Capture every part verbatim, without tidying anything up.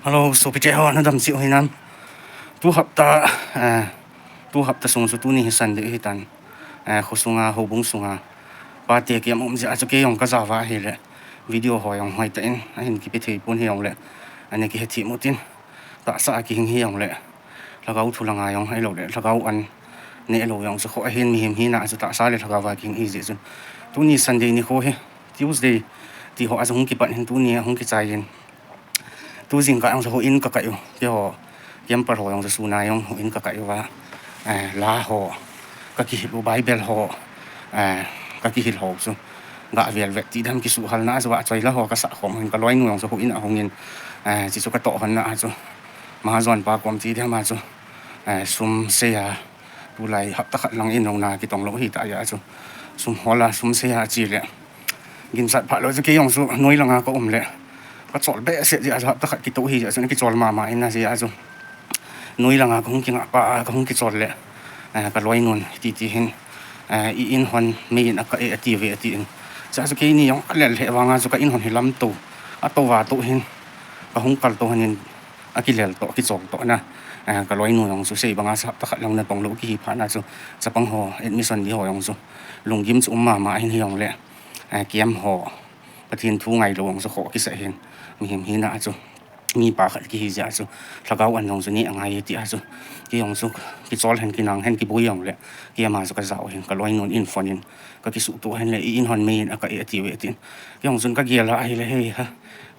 Hello, sopite ho, nadam cheh u hinam? Tu hapta, eh, tu hapta sung chu tuni hi Sunday hitan. Eh, khosunga, houbung sunga, pate camp um jeh a chu kei jong kajao va ahile video ho jong hoitah in ahin kipe thei pon hijongle, ana kihethem utin, tahsa a kihing hijongle, lhagao thu langa jong ahiloule lhagao an nehlou jong chu kho ahin, mihem hina a chu tahsa le lhagao va kihing ahijeh chun, tuni Sunday nikho hi, Tuesday ti ho a chu hung kipat hin tuni ahung kichai in, tu jingkah jong chu houin kakai u, keiho camper ho jong chu suna jong houin kakai uva, eh, la ho kakihil u, Bible ho, eh, kakihil ho chu gah velvet ti dem kisuhhalna a chu vahchoi la ho kasah khom hin, kaloinu jong chu houin a hungin, eh, chuchu katoh honna a chu mahajon pa kom ti dem a chu, eh, sum seiya, tulai hapta khat lang inlouna kitong lou hitah jeh a chu, sum hola sum seiya chele, ginchat phat lou chu kei jong chu noi langa kaum le, kachol behseh jeh a chu hapta khat kitoh hijeh chun akichol mama in ajeh a chu, noi langa kahung kingah pa a kahung kichol le, eh, kaloinun titi hin, eh, i in hon mei in akah e atiuve atin. Chua chu keini jong kalel lheh vanga chu ka in hon hi lamtou, atou va tou hin, kahung kaltou honin, akilel toh, akichol toh na. Eh, kaloinu jong chu sei banga chu hapta khat lang natong lou kihi phatna chu, chapang ho admission di ho jong chu lunggim chu um mama hin hijongle, eh, camp ho, Pathen thu ngailou jong chu kho kisah hin, mihem hina a chu mipa khat kihi jeh a chu, lhagao an jong chu neh angai tia chu, kei jong chu kichol hen, kinang hen, kiboi jongle, keima chu kajao hin, kaloinun in phone in kakisuhtoh hen le, i in hon mei in akah e atiuve atin. Kei jong chun kagel a ahile, hei ha,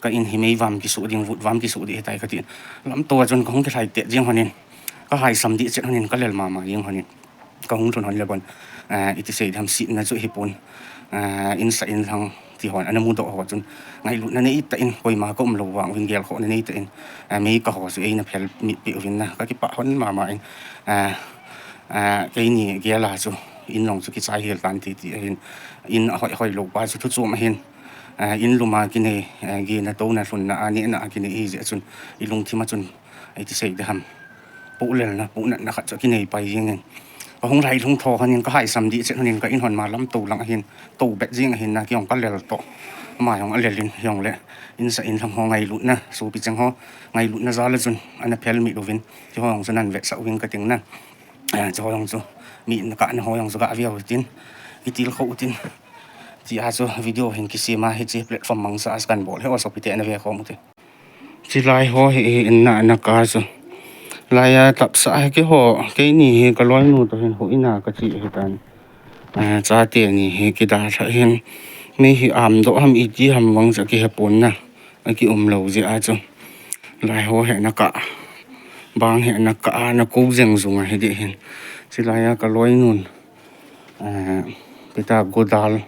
ka in hi meivam kisuh ding, vutvam kisuh ding hitai katin, lamtou a chun kahung kilhai tet jeng honin, kahaisam dih chet honin, kalel mama jeng honin, kahung lhun hon le bon, eh, iti sei dem, sitna chu hipon, eh, insah inlhang ti hon ana mudoh ho chun, ngailutna neitah in, koima kaum lou vang uvin gelkhohna neitah in, eh, mei kah ho chu eina phel mit peh uvin na, kakipah hon mama in, eh, eh, keini gel a chu, in jong chu kichai hel tan titi ahin, in ahoi hoi lou pa chu thuchom ahin, eh, in lum a kinei, eh, gena touna lhunna a nehna a kinei ahijeh chun, ilungthim a chun, iti sei dem, pohlelna, pohnatna khat chu akinei pai jengin, kahung lhai lhung tho honin, kahaisam dih chet honin, ka in hon ma lamtou lang ahin, tou bet jeng ahin na, kei jong kalel toh, ama jong alel in, hijongle, insah inlhang ho ngailutna, sopi cheng ho ngailutna jal a chun ana phel mit uvin, chuho jong chu nan vetsah uvin kating na. Eh, chuho jong chu, mi in kahna ho jong chu gah ve utin, kitilkhou utin, tia chu video hin kisem a, hiche platform mangcha a chu kanbol hi, o sopite nave khom ute. Chulai ho hi, hi in na, ana kah chu, laiya tapsah hi keiho, keini hi kaloinu toh hin houin a kache hitan. Eh, chate ni hi kidalhah hin, mei hi amdoh ham iti ham vang chu akihepon na, akium lou jeh a chu, lai ho hi ana kah, bang hi ana kah a, ana kou jeng jung ahi deh hin. Chulaiya kaloinun, eh, pita godal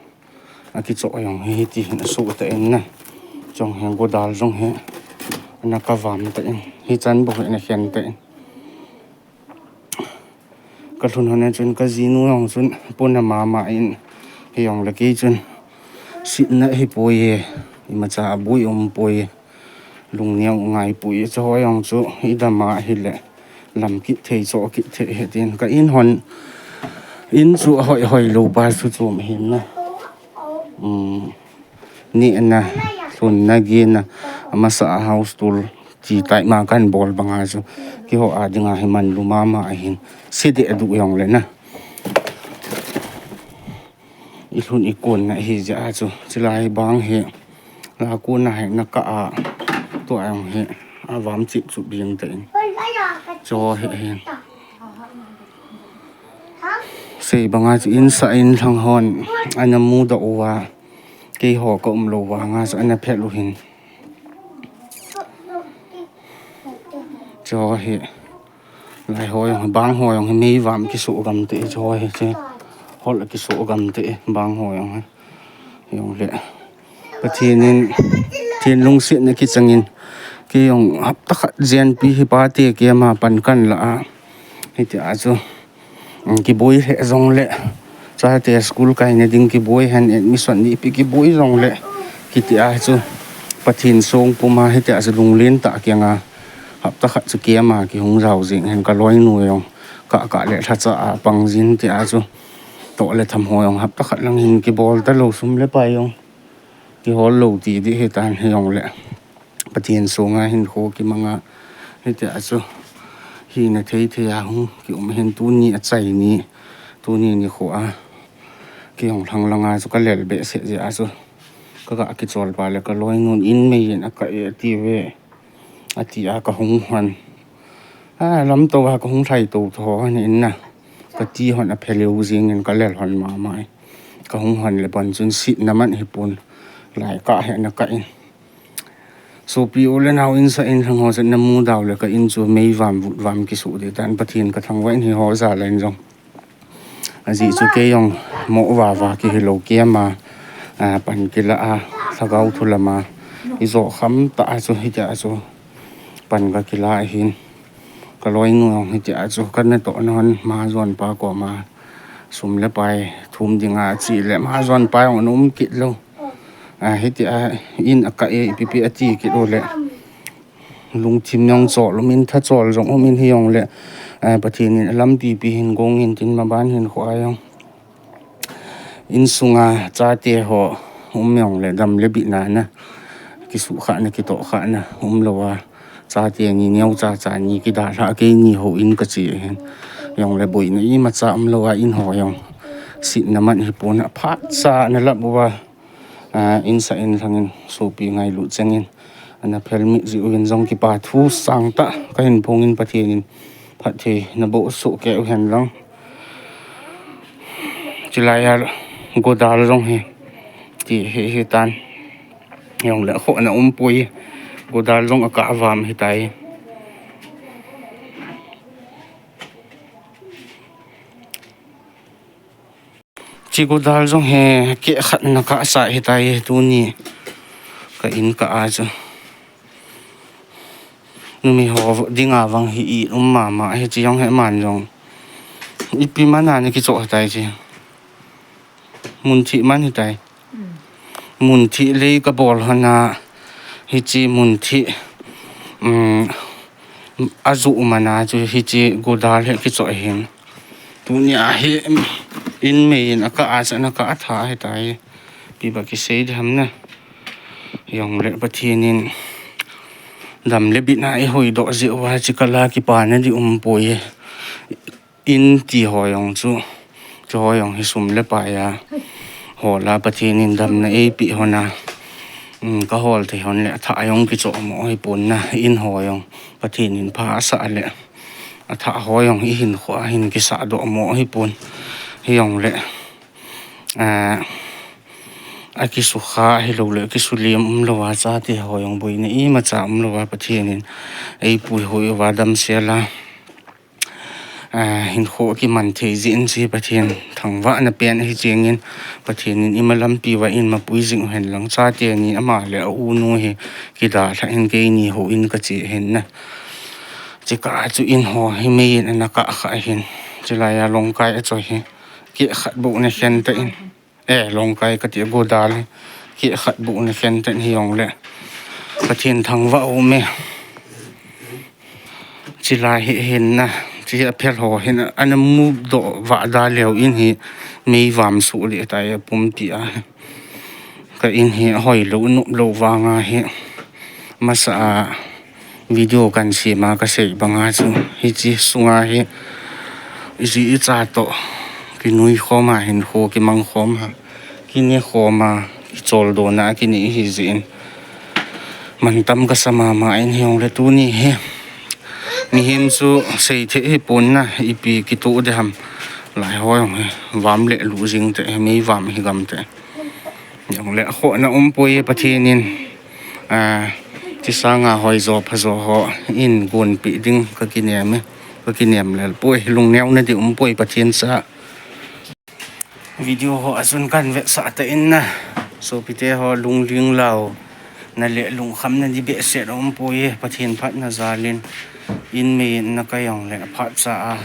akichoh jong hi hiti hin asuh tah in na, chong hi godal jong hi ana kavam tah in, hichan bou hi ana khen tah in. Kalhun hon a chun kajinu jong chun pona mama in, hijongle kei chun, sitna hipoi e, imacha aboi umpoi e, lungneo ngaipoi e, chuho jong chu idam a ahile lam kit thei, choh kit thei hitin, ka in hon, in chu ahoi hoi lou pa chu chom ahin na. Um, nehna, lhunna, gena, amasa a house tour ti taima kanbol banga chu, keiho a dinga hi manlu mama ahin, se deh duh jongle na, ilhun ikonna ahijeh a chu, chulai bang hi, la kona hi ana kah a, tua jong hi avam chipchup jeng tah in, chuho hi hin, sei banga chu insah inlhang hon ana mudoh uva, keiho kaum lou vanga chu ana phel u hin. Chuho hi, lai ho jong, bang ho jong hi meivam kisoh gam tah e, chuho hi che, hol kisoh gam tah e, bang ho jong hi, jongle, Pathen in, Pathen lungsetna kichangin, kei jong hapta khat J N P hi pate camp a pan kanlah a, hitia chu, um, kiboi lheh jongle, chate school kaina ding kiboi hen, admission neipe kiboi jongle, kitia chu, Pathen song puma hitia chu lunglen tah kenga, hapta khat chu camp a kihung jao jeng hen, kaloinu jong, kah kah le lhacha a pang jin tia chu, toh le tham ho jong hapta khat lang hin kibol talou, sum le pai jong kihol lou ti dih hitan, hijongle, Pathen sunga hinkho kimanga, hitia chu hina thei thei a hung kium hin tuni achai ni, tuni nikho a kihong lhang langa chu kalel behseh jeh a chu kaga kichol pa le kaloinun in mei in akah e ati ve, ati a kahung hon. A, lamto a kahung lhai to tho hon in na. Kati hon apheleu jingin kalel hon mama e. Kahung hon le bon chun sitna man hipon, lai kah hi ana kah in. Sopi u le nao, insah inlhang ho chu namu dau le ka in chu meivam vutvam kisuh ding tan, Pathen kathangvah in hiho jal in jong. Ajeh chu kei jong mo vava kihilou kei ama, a, pan kila a, lhagao thu lama ijo kham tah a chu hitia chu pan kakila ahin. Kaloinu jong hitia chu kanatohna hon mahajon pa koma sum le pai thum dinga achi le mahajon pa jong ana um kit lou. A, hitia in akah e ipi pi ati kit u le lungthim jong chol umin, thachol jong umin hijongle, a, Pathen in alampi pi hin gong in tin maban hinkho a jong insunga chate ho um jongle dam le bihna na, kisuhkhahna, kitohkhahna umlouva, chate ni neocha cha ni kidalhah keini houin kache ahin. Jongle boina imacha umlouva in ho jong sitna man hipon, aphatcha ana lap uva, a, insah inlhangin sopi ngailut chengin ana phelmit jeh uvin jong kipa thu sangtah kahin phongin, Pathen in phattheina boh soh kei uhen lang. Chulai a godal jong hi ti hi hitan, jongle akhohna umpoi, godal jong akah avam hitai. Chi godal jong hi keh khat ana kahsah hitai tuni ka in kah a chu. Numei ho dinga vang hi i um mama hiche jong hi aman jong ipi mana ana kichoh hitai chi. Munthih man hitai. Munthih lei kabol hon a hiche munthih, um, ajoh mana chu hiche godal hi kichoh ahin. Tunia hi in mei in akah a chu ana kah atha hitai. Ipi ba kisei ding ham na. Jongle Pathen in dam le bihna eihoidoh jeh uva hiche kal a kipana ding umpoi. In ti ho jong chu, chu ho jong hi sum le pai a hol a Pathen in damna eipeh hon a, um, kahol thei hon le athah jong kichohmo hipon na, in ho jong Pathen in pha asah le athah ho jong ihinkho a hin kisahdohmo hipon. Hijongle, a, akisukha ahiloule akisulim umlouva chate ho jong boina imacha umlouva Pathen in eipuihoi uva damsel a, a, hinkho akiman thei jeh in chu Pathen thangvahna pen ahi jengin, Pathen in ima lampi uva in mapui jing uhen lang, chate ni ama le a-unu hi kidalhah in keini houin kache ahin na. Chukah a chu in ho hi mei in ana kahkhah ahin. Chulai a longkai achoi hi keh khat bou ana khen tan. E, longkai kati, godal hi keh khat bou ana khen tan hijongle Pathen thangvah aume. Chulai hi hin na, chi aphel ho hin ana mudoh vah da leu in hi meivam soh ding tai apumpi a. Ka in hi ahoilou noplou vanga hi masa a video kahin sem a kasei banga chu hiche sunga hi iji icha toh kinui khom a hinkho kimang khom a, kine khom a, kicholdo na kine hijeh in mantam kasa mama in hijongle tuni hi mihem chu seithei hipon na, ipi kitoh ding ham, lai ho jong hi vam le lu jing te, meivam hi gam te. Jongle akhohna umpoi, Pathen in, a, chi sanga hoijo phajo ho in gonpeh ding kakinem e, kakinem lel poi, lungneona ding umpoi Pathen cha. Video ho a chun kahin vetsah tan na, sopite ho lungling lou na le lungkhamna ding behseh aumpoi, Pathen phatna jal in, in mei in ana kai jongle aphatcha a,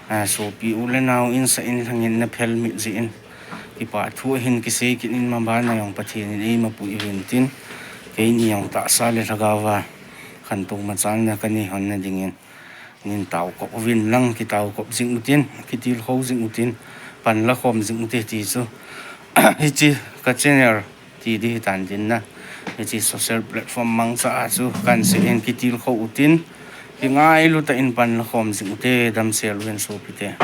a, sopi u le nao, insah inlhang in ana phelmit jeh in kipa thu ahin kisei kit in, maban a jong Pathen in eima pui uvin tin, keini jong tahsa le lhagao a khantou machalna kanei hon na dingin nin taokop uvin lang, kitaokop jing utin, kitilkhou jing utin, pan lakhom jing ute ti chu hiche ka channel ti ding hitan tin na, Hiche social platform mangcha a chu kahin sei in kitilkhou utin, kingailu tah in pan la khom jing ute, damsel uvin sopite.